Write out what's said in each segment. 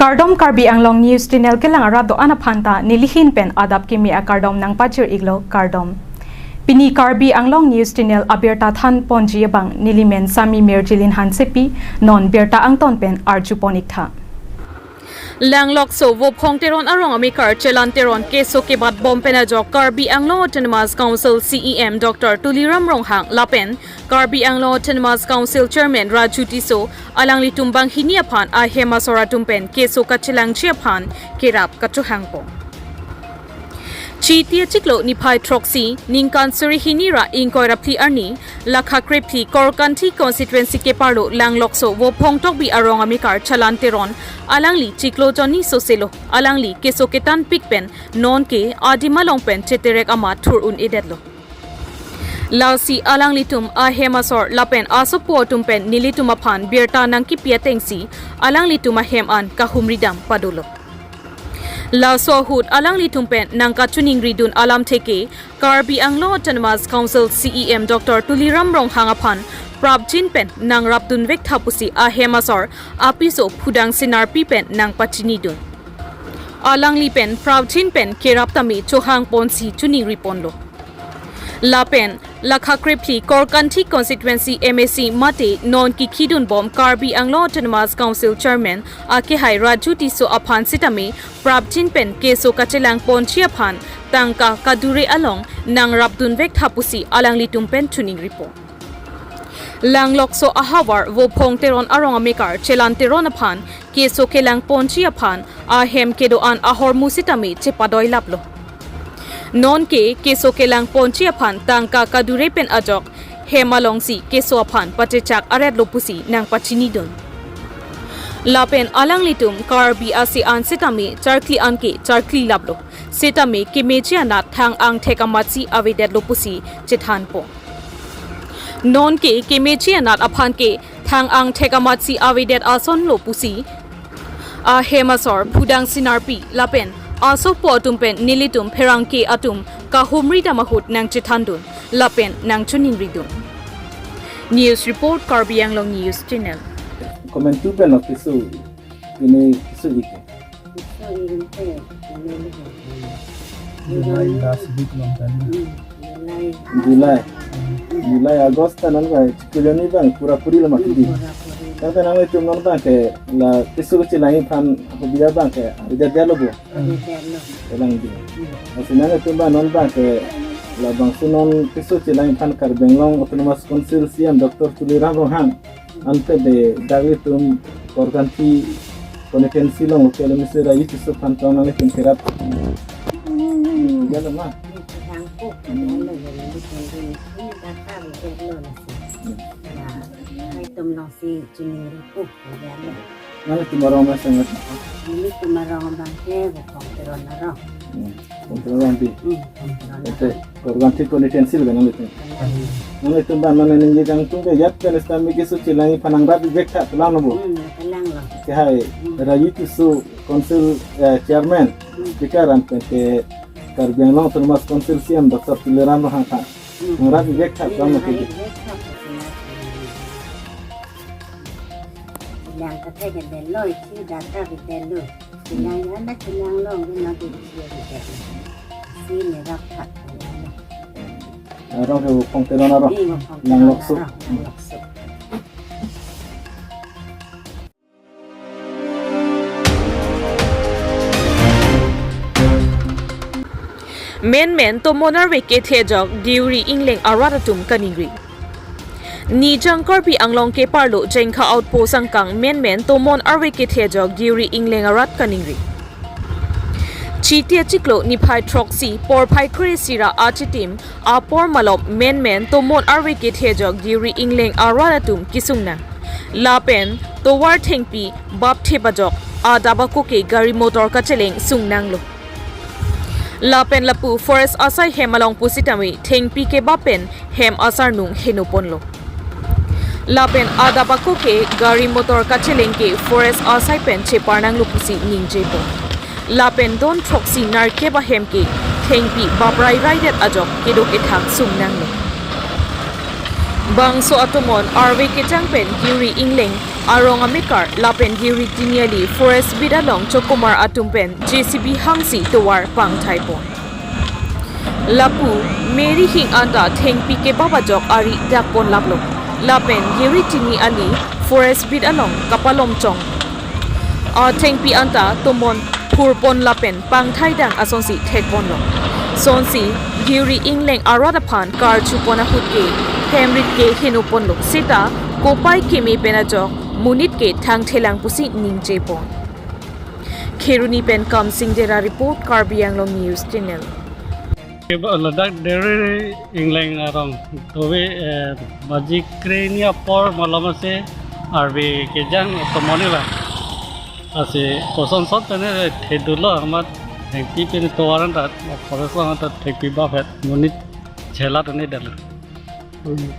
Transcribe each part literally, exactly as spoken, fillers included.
Kardom, Karbi Anglong News Channel kelang arat do-an aphan ta nelihin pen adap kimi akardom nangpajir-iklo, kardom. Pini Karbi Anglong News Channel abirta thanponji abang nelimen Sami Mirjilin Hansepi, non birta angton pen arjupon-iktha. Langlokso Vophong Teron arong amekar Chelan Teron keso kebatbom pen ajok Karbi Anglong Autonomous Council C E M Doctor Tuliram Ronghang lapen Karbi Anglong Autonomous Council Chairman Raju Tisso alanglitum banghini aphan ahem asor atum pen keso kachelangji aphan kerap kachohangpo. Chiti achiklo niphai throksi ningkan suri hini ra ingkoi ra phli arni, lakha krephli Korkanthi constituency keparlo Langlokso Vophong Tokbi arong amekar Chelan Teron, alangli chiklo jonni soselo, alangli keso ketanpik pen nonke adim along pen cheterek amat thur un-edetlo. Lasi alanglitum ahem asor lapen asopo atum pen nelitum aphan birta nangkipi atengsi alanglitum ahem an kahumridam padolo. Laso ahut alanglitum pen nangkachoningridun alamthe ke Karbi Anglong Autonomous Council C E M Doctor Tuliram Ronghang aphan prapjin pen nangrapdunvektha pusi ahem asor apiso Phudang Sinarpi pen nangpachinidun. Alangli pen prapjin pen kerap tame chohangponsi choningriponlo. Lapen lakha krephli Korkanthi constituency M A C mate non kikhidunbom Karbi Anglong Autonomous Council Chairman akehai Raju Tisso aphan sitame prapjin pen keso kachelangponji aphan tangka kadure along nangrapdunvektha pusi alanglitum pen choningripo. Langlokso ahavar Vophong Teron arong amekar Chelan Teron aphan keso kelangponji aphan ahem kedo-an ahormu sitame chepadoilaplo. Nonke keso kelangponji aphan tangka kadure pen ajok hem alongsi keso aphan pachechak aretlo pusi nangpachinidun. Lapen alanglitum Karbi ase an sitame charkli anke charklilaplo. Sitame kemeji anat thang angthek amatsi avedetlo pusi chethanpo. Nonke kemeji anat aphan ke thang angthek amatsi avedet asonlo pusi ahem asor Phudang Sinarpi lapen asopo atum pen nelitum pherangke atum kahumridam ahut nangchethandun lapen nangchoningridun. News report, Karbi Anglong News Channel. Komantu pen office ini isu ike. Isu ike, ini July last week along tadi. Hmm, July. July. July, August ta non ba chiklo jonni abang pura puri lo mati di. Hmm, pura puri. Tangte nanglitum non abang ke la keso kachelangji aphan hobi abang ke, ida dia lo bo. Ida dia lo. Chelang di. Hmm. Lasi nanglitum abang non abang ke labangso non keso kachelangji aphan Karbi Anglong Autonomous Council C E M Doctor Tuliram Ronghang ante de daglitum Korkanthi constituency along hotel misi Raju Tisso aphan tong nanglitum kerap. Dia lo ma. Ini terangkuk, dia lo yang ini sendiri. Ini data dia lo nasi. Ya, itum nasi chiningripo, dia lo. Nanglitum arong ma sangat. Nelitum arong abang ke Vophong Teron arong. Hmm. Vophong Teron di. Hmm, Vophong Teron. Ete, arong. Korkanthi constituency lo nanglitum. Arong. Nanglitum abang mane ningje kangtung ke ajat pen sitame keso chelangji aphan nangrapvektha pulang lo bo. Hmm, pulang lo. Kehai, hmm, Raju Tisso Council, eh, Chairman, hmm, Speaker an pen ke Karbi Anglong Autonomous Council C E M Doctor Tuliram Ronghang aphan. Hmm. Nangrapvektha pulang lo ke. Nangrapvektha pulang lo. Chelang kathai ke dia lo, isi data ke dia lo. Chelang ya na chelang long ke na ke isi ke dia lo. Isi nerap phat ke dia lo. Arong ke Vophong Teron arong. Iya, Vophong Teron Langlokso. Arong, Langlokso. Menmen tomon arve kethejok Deuri Engleng arat atum kaningri. Nijang Karbi Anglong keparlo Jengkha Outpost angkang menmen tomon arve kethejok Deuri Engleng arat kaningri. Chiti achiklo niphai throksi porphai kre-isi ra achitim apor malom menmen tomon arve kethejok Deuri Engleng arat atum kesungnang. Lapen tovar thengpi bapthip ajok adap ako ke gari motor kacheleng sungnanglo. Lapen lapu forest asai hem along pusitame thengpi kebap pen hem asarnung henoponlo. Lapen adap ako ke gari motor kacheleng ke forest asai pen cheparnanglo pusi ningjepo. Lapen don throksi nerkep ahem ke thengpi baprairai det ajok kedo kethak sungnanglo. Bangso atomon arve kejang pen Deuri Engleng arong amekar lapen Deuri Tiniali forest bit along chokomar atum pen J C B hangsi tovar pangthaipon. Lapu Mary Hing anta thengpi kebap ajok ari dakpon laplo. Lapen Deuri Tiniali forest bit along kapalomchong athengpi anta tomon phurpon lapen pangthaidang asonsi thekponlo. Sonsi Deuri ingleng arat aphan karchupon ahut ke hemrit ke henoponlo. Seta kopai keme pen ajok monit ke thangthelang pusi ningjepon. Kheroni pen Kamsing Dera report, Karbi Anglong News Channel. Ke ba ladak Deuri ingleng arong tove, eh, baji kreni apor malom ase arve kejang tomoni ba. Lasi kosonson pen thedulo amat thengpi pen tovar anta forest along anta thengpi baphet monit chela tone dal.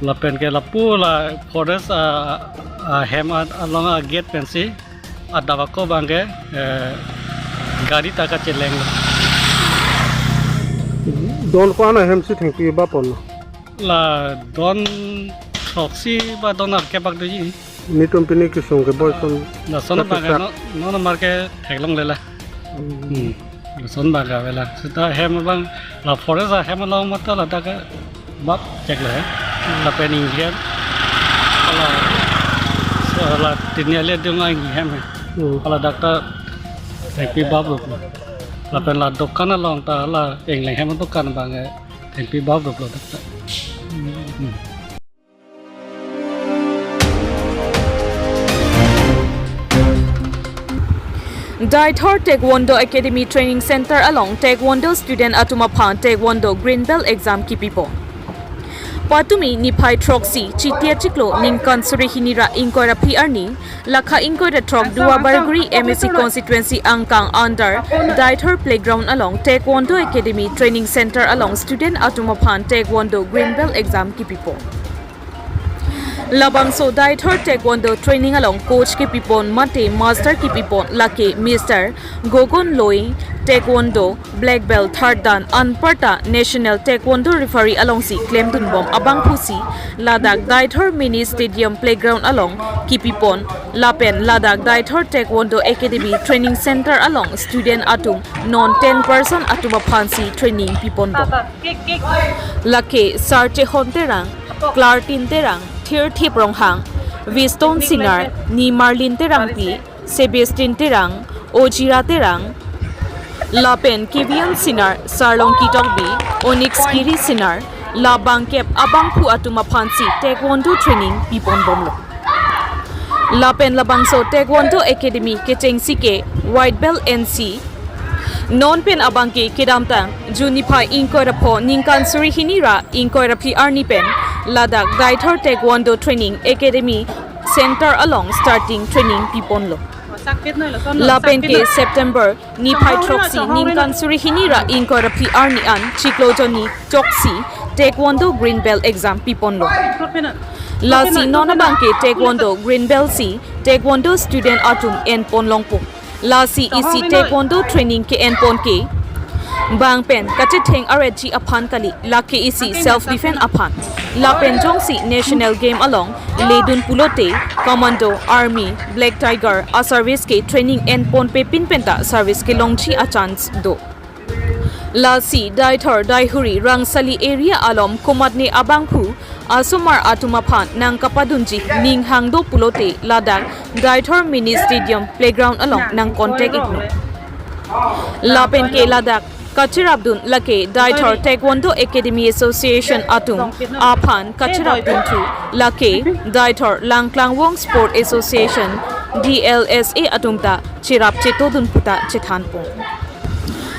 Lapen ke lapu la forest a, ahem a, along agate pensi adap ako abang ke, eh, gari ta kacheleng. Don ko-an ahemsi thengpi bapon? La don throksi ba don arke bak doji. Netum pini kesung ke boy son. Lason abang ke no, no nomar ke theklongle la. Hmm. Hmm. Lason abang ke avela. Seta hem abang la forest ahem along mata ladak ke bap cheklo he. Lapen inghem. Hala, hala Tiniali adung inghem he. Hmm. Hala dak ta thengpi bap rup. Lapen la dokan along ta la ingleng hem dokan abang ke thengpi bap rup lo dak ta. Hmm. Deithor Taekwondo Academy Training Center along Taekwondo student atum aphan Taekwondo Green Belt exam kipipon. Patumi niphai throksi Chiti achiklo ningkan suri hini ra ingkoi ra phli arni, lakha ingkoi ra throk Duarbagori M A C constituency angkang under Deithor Playground along Taekwondo Academy Training Center along student atum aphan Taekwondo Green Belt exam kipipon. Labangso Deithor Taekwondo training along coach kipipon mate master kipipon lake Mister Gogon Loi, Taekwondo Black Belt third dan, anparta National Taekwondo Referee alongsi klemdunbom abangphusi ladak Deithor Mini Stadium Playground along kipipon lapen ladak Deithor Taekwondo Academy Training Center along student atum non ten person atum aphansi training piponbom. Lake Sarchehon Terang, Clartin Terang, Thirthip Ronghang, Viston Sinar, Nimarlin Terangpi, Sebastian Terang, Ojira Terang, lapen Kevian Sinar, Sarlongki Tokbi, Onyx Giri Sinar, labangkep abangphu atum aphansi Taekwondo training piponbomlo. Lapen labangso Taekwondo Academy kechengsi ke White Belt N C. Non pen abang ke kedamtang June niphai ingkoi ra pho ningkan suri hini ra ingkoi ra phli arni pen ladak Deithor Taekwondo Training Academy Center along starting training piponlo. Lapen ke September niphai throksi ningkan suri hini ra ingkoi ra phli arni an chiklo jonni choksi Taekwondo Green Belt exam piponlo. Lasi non abang ke Taekwondo Green Belt si Taekwondo student atum enpon longpo. Lasi isi Taekwondo training ke-enpon ke bang pen kachetheng aretji aphan kali, lake isi self defense aphan. Lapen jongsi National Game along ledun pulote Commando, Army, Black Tiger a service ke training enponpe pin penta service kelongji a chance do. Lasi Deithor, Deihori, Rangsali area along komatne abangphu asomar atum aphan nangkapadunji ning hang do pulote ladak Deithor Mini Stadium Playground along nang contact iknon. Lapen ke ladak kachirapdun lake Deithor Taekwondo Academy Association atum aphan kachirapdunthu, lake Deithor Langklangvong Sport Association, D L S A atum ta chirap chetodun puta chethanpon.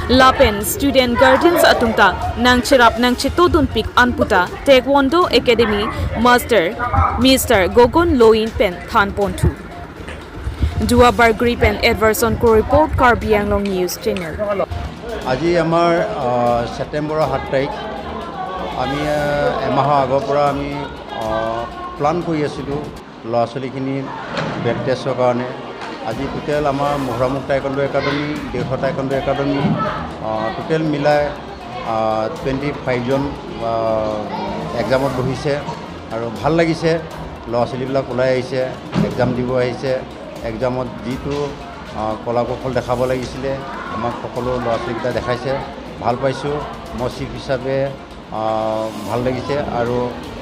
Lapen student guardians atum ta nangchirap nangchetodunpik an puta Taekwondo Academy Master Mister Gogon Loin pen thanponthu. Duarbagori pen Edverson Kro report, Karbi Anglong News Channel. আজি আমাৰ, আহ, ছেপ্টেম্বৰৰ সাত তাৰিখ। আমি, আহ, এমাহৰ আগৰ পৰা আমি, আহ, প্লান কৰি আছিলোঁ ল'ৰা ছোৱালীখিনি বেল্ট টেষ্টৰ কাৰণে। আজি টোটেল আমাৰ মহুৰামুখ টাইকণ্ডো একাডেমী, দেওশা টাইকণ্ডো একাডেমী, আহ, টোটেল মিলাই, আহ, টুৱেণ্টি ফাইভজন, আহ, এক্সামত বহিছে আৰু ভাল লাগিছে। ল'ৰা ছোৱালীবিলাক ওলাই আহিছে, এক এক্সাম দিব আহিছে। এক্সামত যিটো, আহ, কলা কৌশল দেখাব লাগিছিলে, আমাক সকলো ল'ৰা ছোৱালীকেইটা দেখাইছে। ভাল পাইছোঁ। মই চিফ হিচাপে, আহ, ভাল লাগিছে আৰু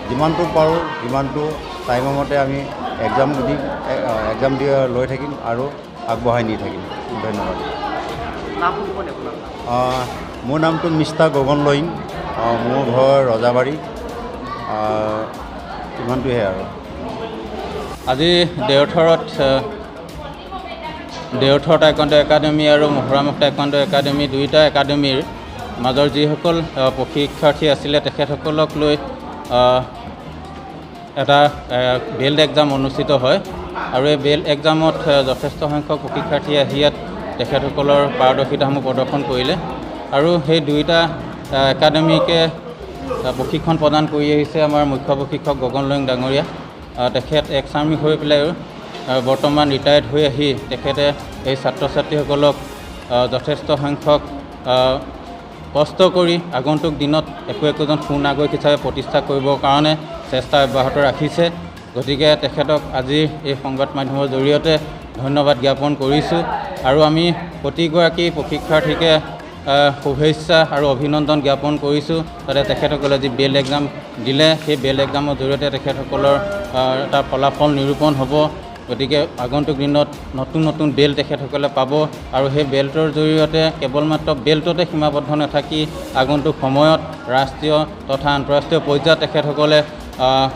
যিমানটো পাৰোঁ, যিমানটো টাইমৰ মতে আমি এক্সাম দি, এ-, আহ, এক্সাম দি লৈ থাকিম আৰু আগবঢ়াই নি থাকিম। ধন্যবাদ। নাম শুনিব নে আপোনাৰ? আহ, মোৰ নামটো মিষ্টাৰ গগন লয়িং। আহ, মোৰ ঘৰ ৰজাবাৰী। আহ, ইমানটোহে আৰু। আজি দেওধৰত, আহ, দেওধৰ টাইকোৱনডো একাডেমী আৰু মহুৰামুখ টাইকোৱনডো একাডেমী, দুয়োটা একাডেমীৰ মাজৰ যিসকল, আহ, প্ৰশিক্ষাৰ্থী আছিলে, তেখেতসকলক লৈ, আহ, এটা, আহ, বেল্ট এক্সাম অনুষ্ঠিত হয় আৰু এই বেল্ট এক্সামত, আহ, যথেষ্ট সংখ্যক প্ৰশিক্ষাৰ্থী আহি ইয়াত তেখেতসকলৰ পাৰদৰ্শিতাসমূহ প্ৰদৰ্শন কৰিলে আৰু সেই দুয়োটা, আহ, একাডেমীকে, আহ, প্ৰশিক্ষণ প্ৰদান কৰি আহিছে আমাৰ মুখ্য প্ৰশিক্ষক গগন লয়িং ডাঙৰীয়া। আহ, তেখেত এক্স আৰ্মি হৈ পেলাইও, আহ, বৰ্তমান ৰিটায়াৰ্ড হৈ আহি তেখেতে এই ছাত্ৰ ছাত্ৰীসকলক, আহ, যথেষ্ট সংখ্যক, আহ, কষ্ট কৰি আগন্তুক দিনত একো একোজন সুনাগৰিক হিচাপে প্ৰতিষ্ঠা কৰিবৰ কাৰণে চেষ্টা অব্যাহত ৰাখিছে। গতিকে তেখেতক আজি এই সংবাদ মাধ্যমৰ জৰিয়তে ধন্যবাদ জ্ঞাপন কৰিছোঁ আৰু আমি প্ৰতিগৰাকী প্ৰশিক্ষাৰ্থীকে, আহ, শুভেচ্ছা আৰু অভিনন্দন জ্ঞাপন কৰিছোঁ। যাতে তেখেতসকলে যি বেল্ট এক্সাম দিলে, সেই বেল্ট এক্সামৰ জৰিয়তে তেখেতসকলৰ, আহ, এটা ফলাফল নিৰূপণ হ'ব। গতিকে আগন্তুক দিনত নতুন নতুন বেল্ট তেখেতসকলে পাব আৰু সেই বেল্টৰ জৰিয়তে কেৱল মাত্ৰ বেল্টতে সীমাবদ্ধ নাথাকি আগন্তুক সময়ত ৰাষ্ট্ৰীয় তথা আন্তঃৰাষ্ট্ৰীয় পৰ্যায়ত তেখেতসকলে, আহ,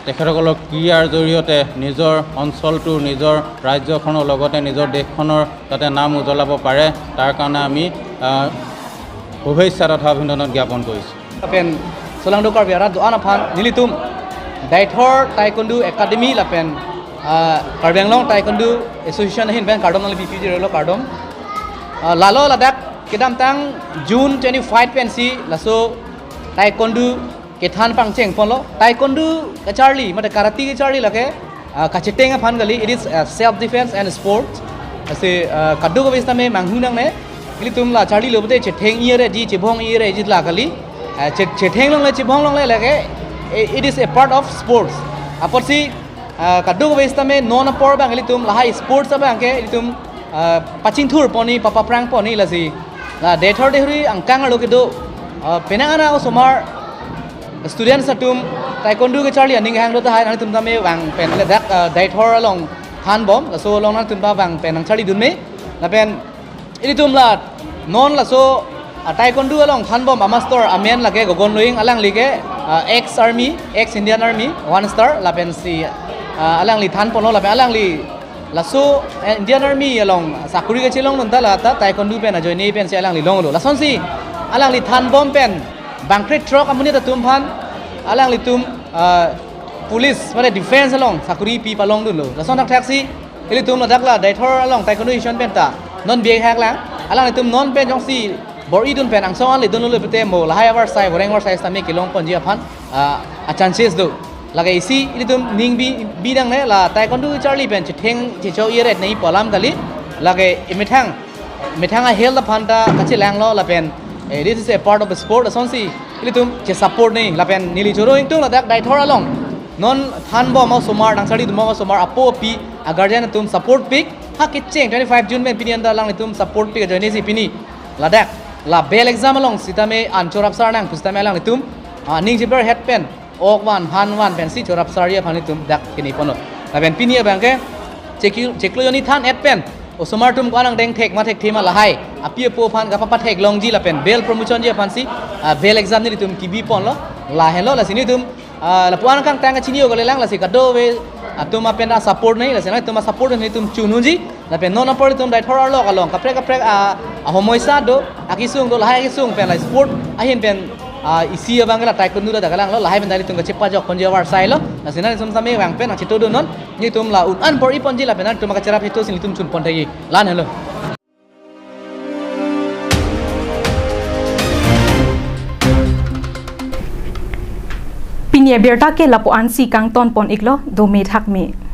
তেখেতসকলৰ ক্ৰীড়াৰ জৰিয়তে নিজৰ অঞ্চলটো, নিজৰ ৰাজ্যখনৰ লগতে নিজৰ দেশখনৰ যাতে নাম উজ্বলাব পাৰে, তাৰ কাৰণে আমি, আহ, শুভেচ্ছা তথা অভিনন্দন জ্ঞাপন কৰিছোঁ। Lapen solangdo Karbi arat do-an aphan nelitum Deithor Taekwondo Academy lapen, ah, Karbi Anglong Taekwondo Association ahin pen kardom nangli pipiji relo kardom. Ah, lalo ladak kedamtang June twenty-five pensi laso taekwondo kethan pangcheng ponlo. Taekwondo kacharli, mate karate kacharli lake, ah, kacheteng aphan kali, it is, ah, self defense and sport. Lasi, ah, kadokave sitame manghu nangne, ilitum la charlilo pute chetheng-i-re ji, chebhong-i-re ji la kali. Ah, che-, chetheng longle, chebhong longle lake, eh, it is a part of sports. Apotsi, ah, kadokave sitame non apor abang ilitum lahai sports abang ke ilitum, ah, pachingthur ponni, papaprang ponni lasi. La Deithor Deihori angkang arlo kedo, ah, penang ana osomar students atum taekwondo kacharli aning hang do tahai nangtum tame vang pen ladak, ah, Deithor along thanbom, laso along nangtum ta vang pen nangcharlidun me. Lapen ilitum la non laso, ah, taekwondo along thanbom amaster amen lake Gogol Lowing, alangli ke, ah, ex army, ex Indian Army, one star, lapensi, ah, alangli than ponlo lapen alangli laso, eh, Indian Army along sakuri kachelongdun ta la ta taekwondo pen ajoine pensi alangli longlo. Lasonsi alangli thanbom pen bangkre throk amonit atum aphan alanglitum, ah, police mate defense along sakuri pi palongdunlo. Lason thakthaksi ilitum ladak la Deithor along taekwondo institution pen ta non bihek lang, alanglitum non pen jongsi bor-idun pen angsong an ledunlo pute mo lahai avarsai, voreng avarsai sitame kelong ponji aphan, ah, a-chances do. Lake isi ilitum ning bi, bi nangne la taekwondo charli pen chetheng checho-i-re nei pu alam kali. Lake emethang, methang a-health aphan ta kachelanglo lapen, eh, this is a part of the sport, lasonsi ilitum che-support nei lapen neli choro ingtung ladak Deithor along non thanbom osomar, nangcharlidunbom osomar apo api, a-guardian atum support pik, ha kecheng twenty-five June pen pini anta alanglitum support pik ajoine si pini ladak la bel exam along sitame an chorap sar nang pu sitame alanglitum, ah, ning cheber het pen ok van han van pensi chorap sar aphan ilitum dak kini ponlo. Lapen pini abang ke cheklo, cheklo jonni than et pen osomar atum ko-an angdeng thek ma thekthe ma lahai api apo aphan kapapathek longji lapen bel promotion ji aphansi, ah, bel exam nelitum kebi ponlo. Lahenlo lasi nelitum, ah, lapu-an kangtang kachini-o kalilang lasi kadokave atum apen a-support nei, lasi nangtum a-support nelitum chununji. Lapen non apor ilitum Deithor arlo along kaprek kaprek, ah, ahomoisa do, akesung do, lahai akesung pen la sport ahin pen, ah, isi abang ke la taekwondo ta kalanglo, lahai pen ta ilitum kachepajok ponji avarsailo. Lasi nangtum sitame vang pen nangchetongdun non, nelitum la un an bor-i ponji lapen nangtum kacherap hetosi nelitum chun pon thekji. La-an helo. Pini abirta ke lapu-ansi kangton pon iklo, dome thakme.